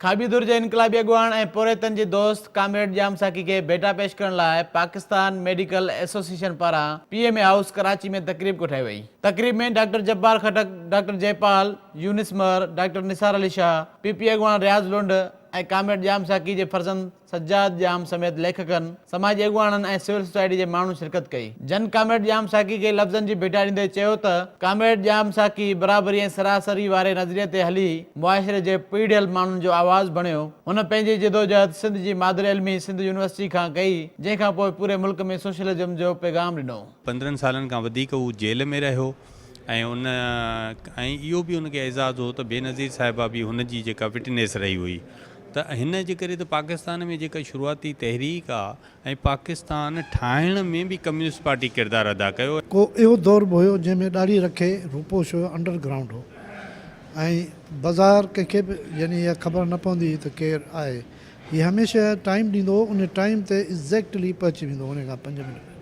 کاٻي ڌر جي انقلابي اڳواڻ ۽ پورهيتن جي دوست ڪامريڊ ڄام ساقي کي ڀيٽا پيش ڪرڻ لاء پاڪستان ميڊيڪل ايسوسيئيشن پاران P M A house Karachi ۾ تقريب ڪوٺائي وئي. تقريب ۾ doctor Jabbar Khattak, doctor Jaipal, Younis Mehar, doctor Nisar Ali Shah, P P اڳواڻ رياض لنڊ ۽ ڪامريڊ ڄام ساقي جي فرزند سجاد ڄام سميت ليکڪن، سماجي اڳواڻن ۽ سول سوسائٽي جي ماڻهن شرڪت ڪئي. جن ڪامريڊ ڄام ساقي کي لفظن جي ڀيٽا ڏيندي چيو ته ڪامريڊ ڄام ساقي برابري ۽ سراسري واري نظريي تي هلي معاشري جي پيڙهيل ماڻهن جو آواز بڻيو. هن پنهنجي جدوجهد سنڌ جي مادر علمي سنڌ يونيورسٽي کان ڪئي، جنهن کان پوء پوري ملڪ ۾ سوشلزم جو پيغام ڏنو. 15 سالن کان وڌيڪ هو جيل ۾ رهيو ۽ ان ۽ اهو به هن کي اعزاز هو ته بينظير صاحبه به هن جي جيڪا وٽنيس رهي هئي ته هن جي ڪري ته پاڪستان ۾ جيڪا شروعاتي تحريڪ آ ۽ پاڪستان ٺاهڻ ۾ به ڪميونسٽ پارٽي ڪردار ادا ڪيو. ڪو اهو دور به هيو جنهن ۾ ڏاڙهي رکي روپوش هيو انڊر گرائونڊ هو ۽ بظاهر ڪنهن کي به يعني اها خبر نه پوندي هئي ته ڪير آهي. هي هميشه ٽائيم ڏيندو هو ان ٽائيم تي ايگزيڪٽلي پهچي ويندو هو ان کان پنج منٽ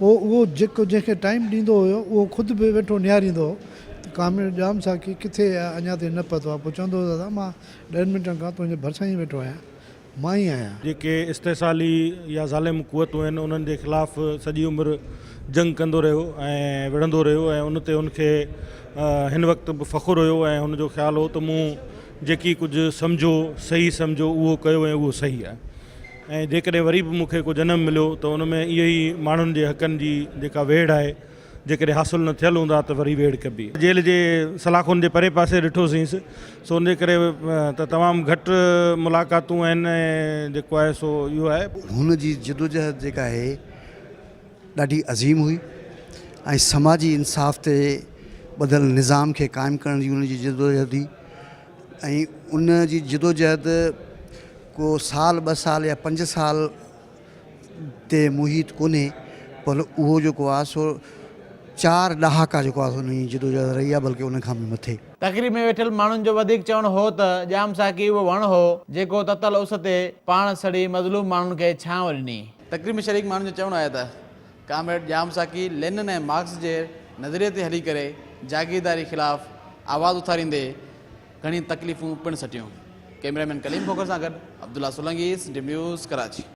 پوء اهو جيڪو جنهن کي ٽائيم ڏيندو هيو اهو خود به ويٺو نهاريندو هو ته ڪامريڊ ڄام ساقي ڪٿي اڃا تائين نه پهتو آهي پوء چوندو هو دادا مان ڏهن منٽن کان تنهنجي ڀرسان ئي ويٺو آهيان، مان ئي آهيان. جيڪي استحصالي يا ظالم قوتون آهن انهن جي خلاف سڄي عمر جنگ ڪندو رهيو ۽ وڙهندو رهيو ۽ ان تي هن کي هن وقت به فخر هيو ۽ هن جو خيال هو ته مون جيڪي ڪجهه سمجهيو صحيح سمجهيو اهو ڪيو ۽ اهو صحيح آهي ۽ جيڪڏهن وري به مون کي ڪو جنم مليو ته ان ۾ اهي ئي ماڻهن جي حقن جي جيڪا ويڙهه آهي جيڪڏهن حاصل نه ٿيل هوندا ته وري ويڙهه ڪبي. جيل جي سلاخن جي پري پاسي ڏٺوسينس سو ان جي ڪري ته تمام گهٽ ملاقاتون آهن ۽ جيڪو آهي سو اهو آهي. هن جي جدوجهد جيڪا آهي ڏاڍي عظيم هئي ۽ سماجي انصاف تي ٻڌل نظام کي قائم ڪرڻ جي ان جي جدوجهد هئي ۽ ان جي جدوجهد ڪو سال ٻه سال يا پنج سال تي محيط ڪونهي پر اهو جيڪو آهي سو چار ڏهاڪا جيڪو آهي سو ان جي جدوجهد رهي آهي بلڪه ان کان به مٿي. تقريب ۾ ويٺل ماڻهن جو وڌيڪ چوڻ هو ته ڄام ساقي اهو وڻ هو جيڪو تتل اس تي پاڻ سڙي مظلوم ماڻهن کي ڇانو ڏني. تقريب ۾ شريڪ ماڻهن جو چوڻ آهي ته ڪامريڊ ڄام ساقي لينن ۽ مارڪس جي نظريي تي هلي ڪري جاگيرداري خلاف آواز اٿاريندي گهڻي تڪليفون پڻ سٺيون. ڪئميرا مين ڪليم کوکر سان گڏ عبدالله سولنگي، سنڌ نيوز، ڪراچي.